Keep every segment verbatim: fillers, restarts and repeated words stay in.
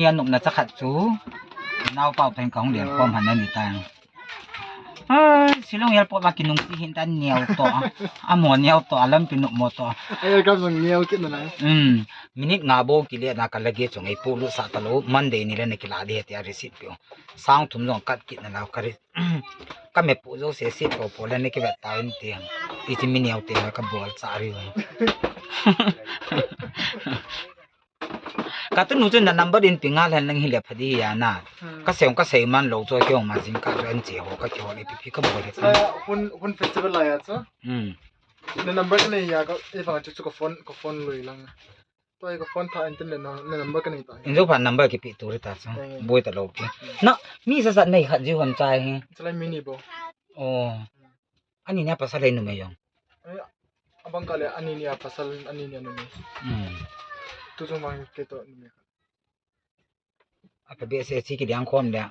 Ni a nopna chakhat chu, naopa pen kahung leng khom han ani ta. Ah, Shillong airport a kinungsi hin tan neo to. Amo neo to, alampi nopmo to. Ai, kam jong neo kit na na. Hmm. Minute nga bou kile na ka luggage chu ngei pu lut sah talou. Monday ni le na kila ding ahi tia receipt pe u. Sang thum jong kat kit na la ka re. Ka me pu jo se se po po le na kivet ta in ti. Iti mi neo te ka bol cha ri. Ka tunu chun na number in pi nga lhen lang hi le pha ding ahi na. Hmm. Ka sei ka sei man lou chu kei ma jing ka ran che ho ka kei ho le pi pi ka bol le. Eh, hun, hun festival a ya chu. Hmm. Na number ka nei ya ka, eh, vang chu chu ka phone, ka phone lui lang. Tua ka phone tha in tin le na, na number ka nei ta. In jo pha number kipe tu ri ta chu. Eh. Boi ta lou pi. Hmm. Na, mi sa sa nei khat ji hon chai hi. Chalai mini bo. Oh. Ani nia pasal le numei jong. Eh, abang ka le ani nia pasal, ani nia numei. Hmm. Tu jong vang kei to numei. Apa be se chi ki diang khom le.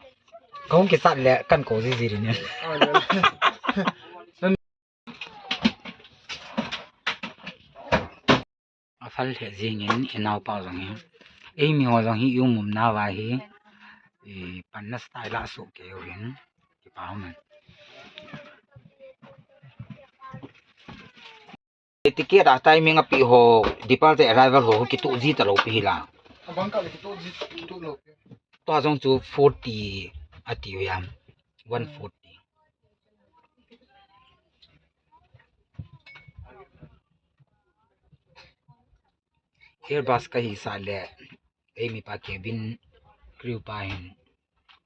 Kong ki sat le kan ko ji ji ri ne. Ah, le. A phal lheh jingin, i naopa jong hi. Eimi ho jong hi i um um nauva hi, i panna style a suh kei u hin, kipa um in. Ticket a timing a pi ho, departure arrival ho, kituh ji talou pi hi la. Abang ka le kituh ji, kituh lou pi. Tua jong chu forty a ti u yam. One forty. Airbus ka hi sa le, eimi pa cabin crew pa hin,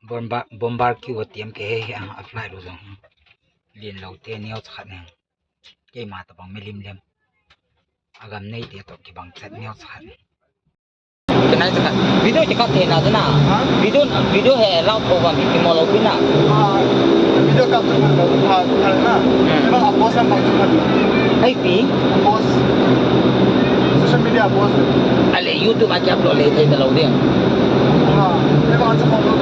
bomber, bomber kiu a tiam ke he he a flight lo jong. Lien lo te neo chakhat ne. Keima tabang me lim lem. Agam nei te to kibang chat neo chakhat. Kenai chakhat. Video chakhat the na na. Ha? Video, video he lau tho ba mi ki mo lo pi na. Ah, video kap tu na, ha, ha na. Hmm. Ba a post am ba tu na. Ai pi. A post. Social media post. Ale YouTube a ki upload le thei ta lo ding. Ha. Ba a cha ko lo.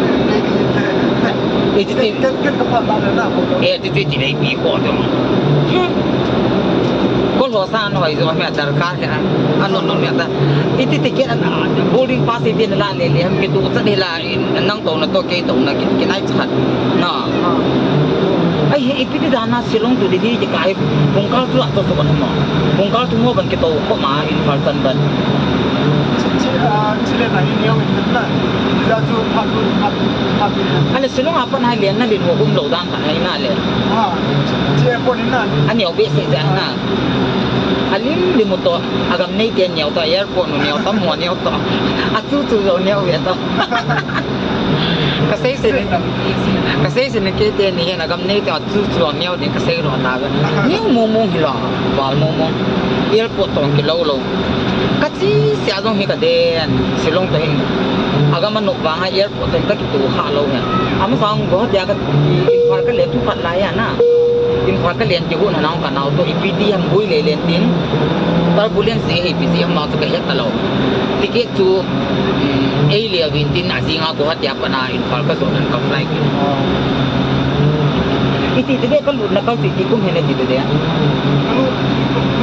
Iti ti. Ken, ken ka phat na na. Eh, ti ti ti le pi ko to. Ko lo sa no ai jo me darkar. Ano no me ta. Iti ticket an, boarding pass iti na la le le, ham kitu chat hi la, nang to na to kei to na ki, kinai chat. Na. Ai he, ipi ti dan a Shillong to Delhi ki kai, pungkal tu a to to kan mo. Pungkal tu mo ban kito ko ma Imphal tan ban. Chi, ah, chi le na hi neo in na. Ja tu phat lu, phat, phat. Ale Shillong a pan hai le na le mo um lo dan pan hai na le. Ha. Chi airport in na. Ani o be se ja na. Alim lim u to, agam nei te neo to, airport nu neo to, mo neo to. Achu chu lo neo ve to. Ka sei se ni, ka sei se ni kei te ni hin agam nei te achu chu lo neo ding ka sei lo na ve. Neo mo mo hi lo, val mo mo. Airport tong ki lo lo. Ka chi sia jong hi ka den, Shillong to hin. Agam a nok vang a airport Hotel ka kitu kha lo he. Ama sang Guwahati a ka Imphal ka le tu khat lai a na. Imphal ka len ti hu na nang ka nau to ipi ti ham bui le len tin. Turbulence e he pi ti ham ma to ka het ta lo. Ticket chu, mm, ei le a vin tin a jing a Guwahati a pat na Imphal ka jo nan ka flight. Iti ti de ka lut na ka ti ti kum he na ti de. Two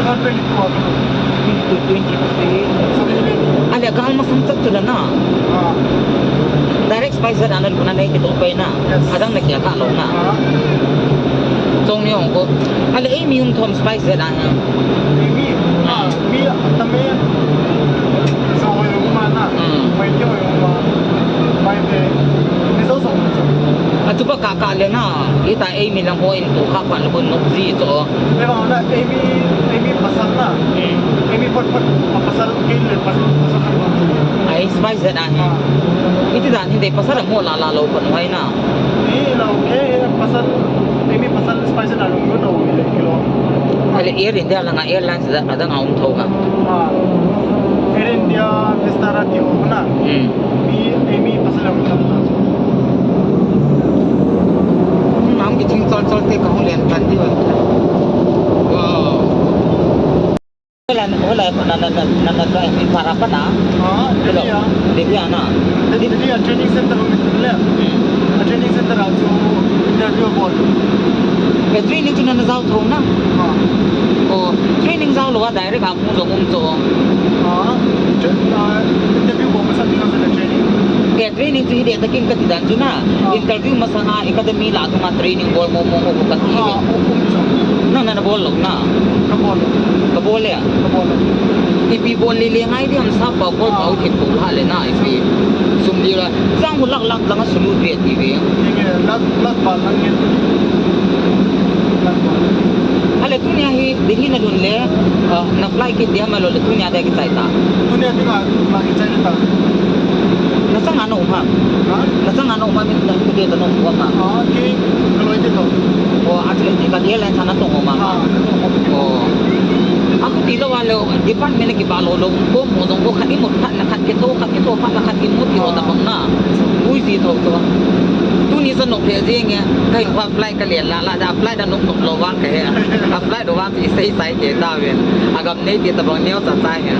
thousand twenty-two a ka lut. Twenty twenty-three. Ale gal masang chat tu na na. Ah. Direct SpiceJet ana luna nei kito pai na. Yes. Adang na kia ta lo na. Ah. Chong ni hong ko. Ale ei mi um thom SpiceJet a. Mi, mi, ah, mi, ah, ta me. Sa hoi um ma na. Hmm. Mai ke hoi um ma. Mai te. Ni so so. Atu pa ka ka le na. Ita ei mi lang ho in tu kha pan lo nok ji to. Ei vang na, ei mi, ei mi pasal na. Hmm. Ei mi pot pot, pasal kei le pasal, pasal kan. Ai, SpiceJet a hi. Ah. Iti dan hi dei pasal mo la la lo kon hoi na. Ni lo ke pasal, ei mi pasal SpiceJet a lo lo lo le kilo. Ale Air India langa airlines da, adang a um tho ka. Ah. Air India, Vistara ti ho na. Hmm. Mi, ei mi pasal a um tho na. Nam ki ching chol chol te ka hung len tan di wa. Wow. Hola, hola, na, na, na, na, na, na, Imphal a pat na. Ah, hello. Delhi a. Delhi a na. Delhi, Delhi a training center um le. Hmm. A training center a chu interview bol. Ke training chu na na jao tho na. Ah. Oh, training jao lo a direct a Mu jong um cho. Ah, interview bol masat ni na training. Training chu hi de takin kati dan chu na. Ah. Interview masanga academy lah chunga training bol mong mong ho kati hi. Ah, um, um, chu. Nang na na bol lou na. Ka bol lou. Ka bol le. Ka bol lou. Ipi bol le le ngai di ham sa pa kol pau thip ko la le na ipi. Sum di la. Jang hu lak lak lang a sulu ve ti ve. Ti ve, lak, lak pa lang ngen. Lak pa. Ale tunia hi Delhi na lhun le, ah, na flight kit dia ma lo le tunia dia kichai ta. Tunia dinga flight kichai ta. Na changa na um ham? Ha? Na changa na um ham, na kute ta na um ham? Ah, kei, ka loi te to. Oh, a chile ni ka dia len chana tong um ham? Ah, na tong um. Oh. A kuti lo wa lo, department ki ba lo lo, ko mo dong ko khat i mo khat na khat ke to, khat ke to, khat na khat i mo ti ho ta bang na. Ui si to to. Tuni sa no phe jeng e, kai pa flight ka le la la da flight da nok nok lo wa ke he. A flight do wa ti sei sai ke ta ven. A gam nei ti ta bang neo ta ta he.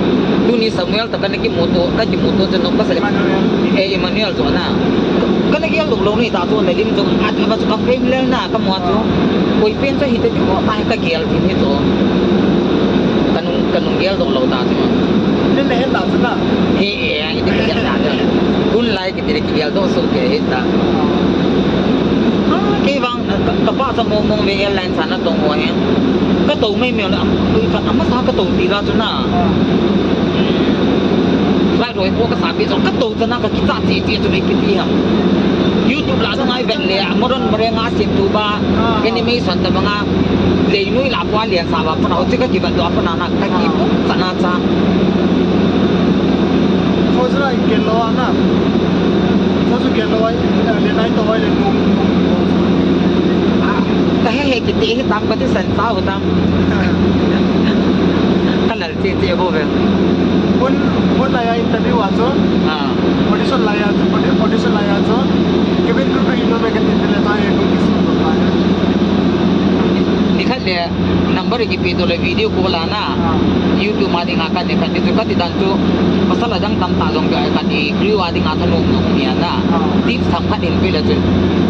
Tuni Samuel ta ka ne ki moto, ka ki moto je nok ka sa le. Emmanuel. Eh, Emmanuel jo na. Ka ne ki lo lo ni ta to ne lim jo. A ta ba jo ka frame le na ka mo jo. Koi pen jo hi te ti mo ta ka gel ti ni jo. Ka nung, ka nung gel jo lo ta jo. Ne ne he ta jo na. He, eh, i ti ka gel ta jo. Kun lai ki ti le ki gel do so ke he ta. Ah, kei vang, ka, ka pa sa mong mong ve airline sa na tong ho he. Ka to mai mai la, ka, ama sa ka to ti la chu na. Ah. Flight roi ko ka sa pi so ka to cha na ka ki cha che che chu mai ki ti ha. YouTube la sa ngai vet le, modern mare nga sin tu ba, ah, animation ta ba nga. Lei nui la pua lian sa ba, pa na ho che ka ki ba do, pa na na ka ki pu cha na cha. Chosra in ken lo ana. Chosu ken lo ai, le nai to ai le nung, nung, nung. Ka he he kiti hi tam ka ti san sa ho tam. Ka lal che che bo ve. Hun, hun lai a interview a chu. Ah. Audition lai a chu, audi-, audition lai a chu. Kevin Kruger ino me ka ti le ta e ko ki su ko ta e. Ni khat le number ki pe to le video call a na. Ah. YouTube a dinga ka ne ka ne chu ka ti dan chu. Pasal a dang tam ta jong ka, ka ni crew a dinga thanom na um ya na. Ah. Tip sam khat in pe le chu.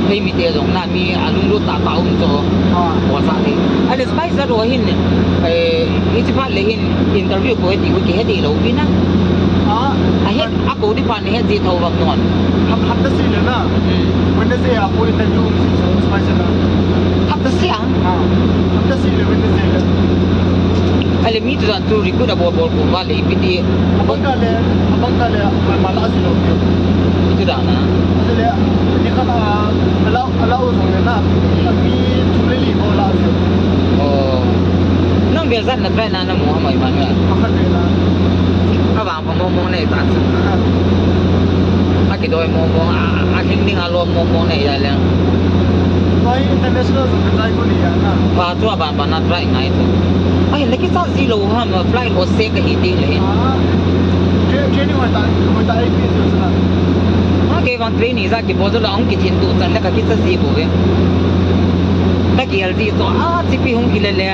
Hei mi te jong na mi a lunglut ta ta um chu. Ah. Ko sa ti. A le Spice ro hin, eh, hichi phat le hin interview ko ti ko ki he ti lo pi na. Ah. A he A ko di pan he ji tho bang non. Hap-, hapta si le na. Hmm. Wednesday a ko interview si so Spice na. Hapta si ang? Ha. Hapta si le Wednesday le. Ale mi tu dan tu recruit a bol bol ko ba le ipi ti. Abang ka le, abang ka le, ma, ma la si lo. Tu dan na. Si le, ni ka na, ala, ala o so le na. Mi tu le li ko la si. Oh. Nang be zan na try na na mo ha mai ma na. Pakhat le na. Abang Mong mong nei ta chu. A kidoi mong mong, a, a hing ding a lom mong mong nei ya leng. Hoi international jong ka try ko ni ya na. Pa chu a ban ban a try ngai chu. Ai, na kisa ji lo ham, flight ho se ka hi ding le hin. Ah. Tra-, training hoi ta, hoi ta ai pi chu na. Ma kei vang training ja kibol chu la ong kithin tu chan le ka kisa ji bo ve. Ka ki al ji to, a, chipi hung ki le le.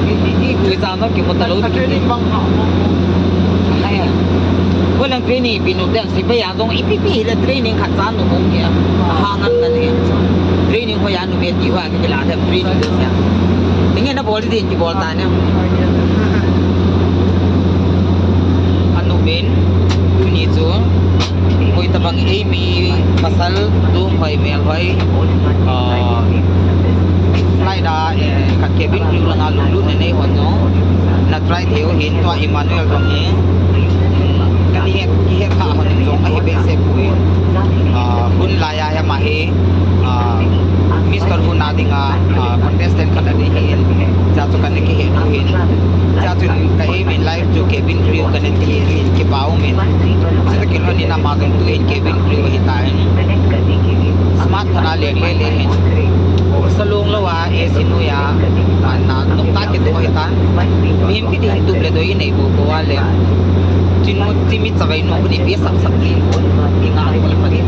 I, i, i, tui cha no ki mo ta lo. Ka training bang ha. Hai. Ko lang training pi nu den si pa ya jong ipi pi le training khat cha nu hung ki a. Ha ngan ngan ni. Training ho ya nu be ti ho a ki la them training de ya. Inge na bol di ki bol ta ne. Anu ben. Tuni chu. Koi tabang ei mi pasal dung hoi mel hoi, ah, flight a, eh, ka cabin crew langa lunglut na nei hon jong na try thei u hin tua Emmanuel jong hi. Kani het, kihet kha hon jong ahi behseh poi. Ah, hun lai a hem ahi, ah, Mister Hun a dinga, ah, contestant khat ading hin. Cha chu kani kihet u hin. Cha chun ka aim in life chu cabin crew kana ti in kipa um in. Sita kilhon in ama jong tu in cabin crew ahi ta in. Smart thana leng le le hin. Salung lo a, A C noi a, na nokta kito ahi ta. Mihem kiti hin tup le doi nei bo bo a le. Chinu chimi chavai no kuni pi sap sap ni. Kinga ko le pagi.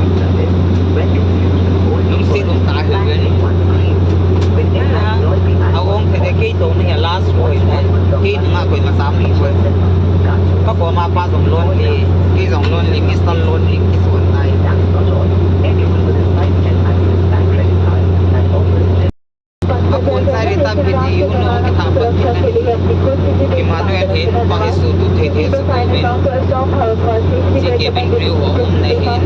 Lungsi lung ta ahi ven. A ong thei thei kei to ni a last row hi thei. Kei nunga koima sam ni thei. Ka koma pa jong lonely, kei jong lonely, Mister Lonely kisuan tai. A kon sai ri tam kiti u no ki tham pat kiti. Emmanuel hin pa hi su tu thei thei su tu ni. Si ke bing riu ho um nei hin.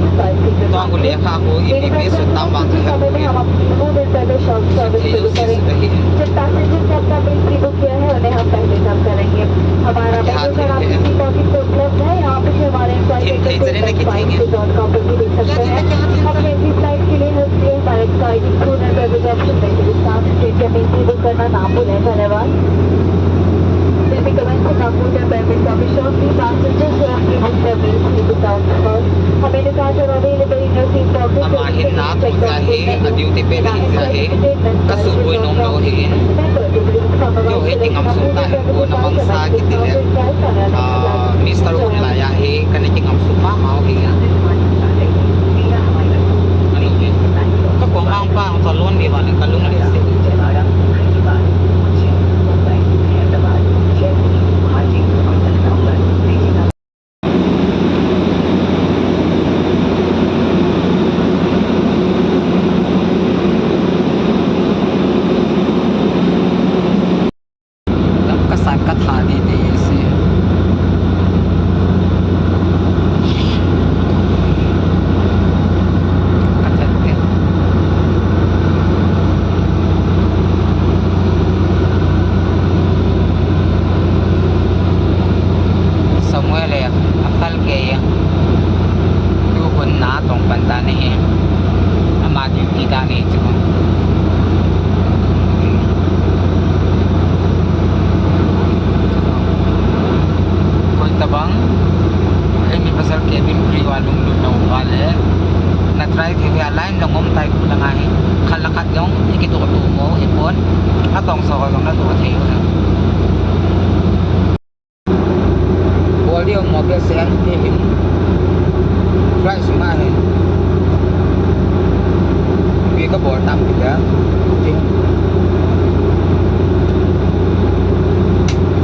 Tha ho ipi ipi sut tam vang hi. हम अपनी move in पर short service शुरू करेंगे। जिन पैसेंजर ने अपना bill pre book किया है, उन्हें हम पहले कम करेंगे। हमारा मेन्यू कार्ड आपकी पॉकेट में उपलब्ध है। यहाँ पे हमारे एम्प्लॉय के डॉट कॉम पर भी देख सकते हैं। हम एवरी फ्लाइट के लिए हेल्प के लिए हमारे exciting food and beverage option में भी साथ स्टेट के बिल प्री बुक करना ना भूलें। धन्यवाद। We'll be commencing our food and beverage service shortly. Passengers who have pre-booked their meals will be served first. Our menu cards are available in your seat pocket. Ama hin na tu cha hi, a duty pe na hi cha hi. Ka suboi nom lou hi in. Remember to bring from a yo hi tingam sung ta hin ko na mang sa kiti le. Ah, Mister Hun la ya hi, ka ni tingam sung ma ma hi ya. Ka lung hi. Ka ko mang pa ang salon di ba ni ka lung di si. Lam ka sat ka tha di di si. Ka tha di. Samuel e, a phal kei e. Tu hun na tong pan ta ni hi. Ama duty ta ni chu. Koi tabang, ei mi pasal cabin crew a lunglut na um vale. Na try thei a line jong um tai khu langa hi. Khat le khat jong i kitoh toh mo hi pon. A tong so jong na toh thei u na. Bol diu mo bia se an ti hin. Flight sung a hin. Ipi ka bol tam ti dia. Ti.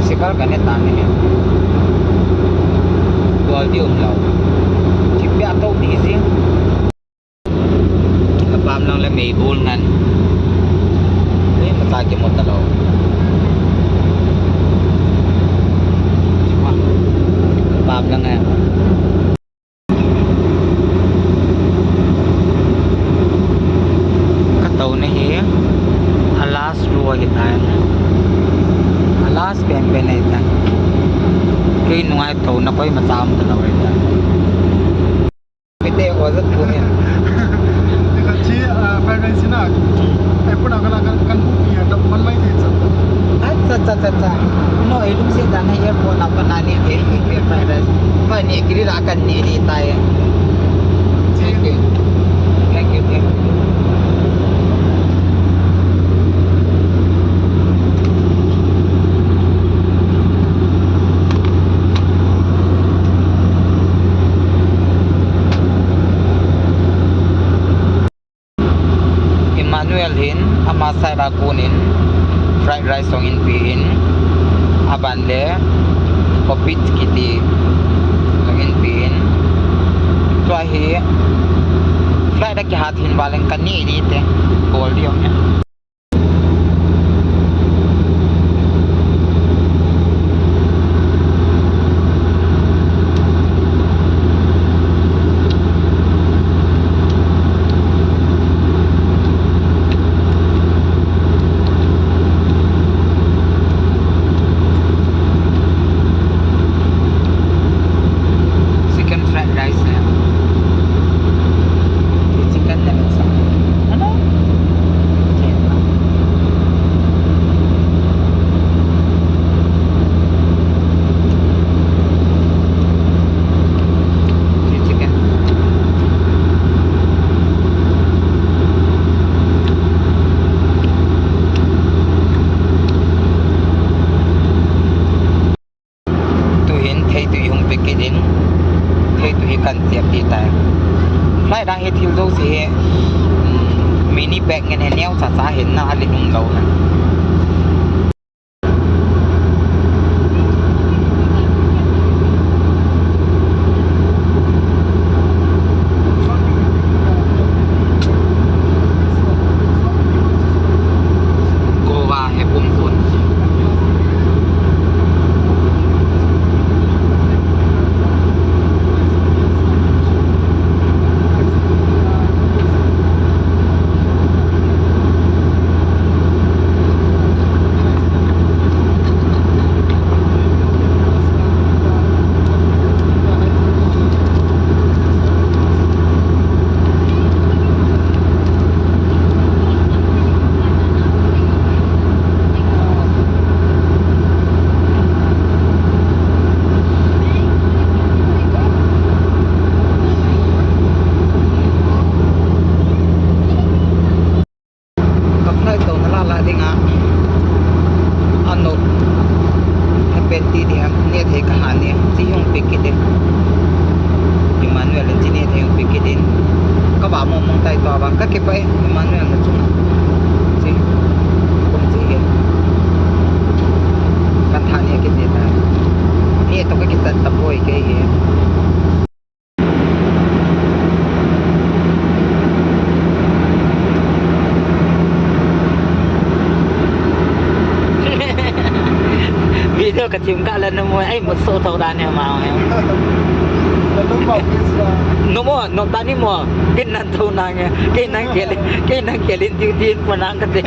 Sikal ka ne ta ni hin. Bol diu um lou. Ti pia to ti si. Ka pam lang le mei bol ngan. Ni ma ta ki mo ta lou. Ka pam lang e. Ka tou na hi. A last row hi ta. A last pen pen hi ta. Kei nunga tou na koi ma cham ta lou hi ta. Mite o zat pu hin. Ka chi, ah, fried rice na. Eh, puna ka na kan, kan bu pi ya, da man mai te cha. Acha, cha, cha, cha. No, eh, lungset dan hai airport na pa na ni ke, ke fried rice. Pa ni kiri la kan ni ni tai. Thank you. Thank you, thank you. Emmanuel hin ama side a kon in fried rice hung in pe in, aban le Popit kiti hung in pe in. Tua hi flight a kihat hin ba leng ka ni di te bol di hung e. Chicken fried rice hai. Ye chicken nuggets hai. Ano? Chicken. Ye chicken. Tuhin theitui hung pe kit in, theitui hi kan chep ti tai. Flight a hi thil jouse hi, um, mini bag ngen hi neo cha cha hin na a lim um lou hi. Goa hi pum pun. Tai to bang ka kipah e, Emmanuel na chunga. Chi. Kum chi hi. Kan tha ni kiti ta. Ni to ka kichat tapoi kei hi. Video ka thim ka la na mo ai mo so tho da ne ma. Number, please, uh, no mo, no ta ni mo. Kin nan tho na nge. Kin nan ke, kin nan ke lin tiu tin po nan ka te.